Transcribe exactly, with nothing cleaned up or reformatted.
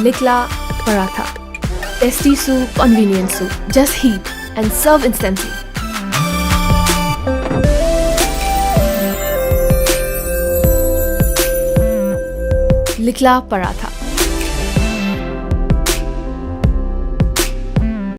Likla paratha. Tasty su, convenient su. Just heat and serve instantly. Likla paratha.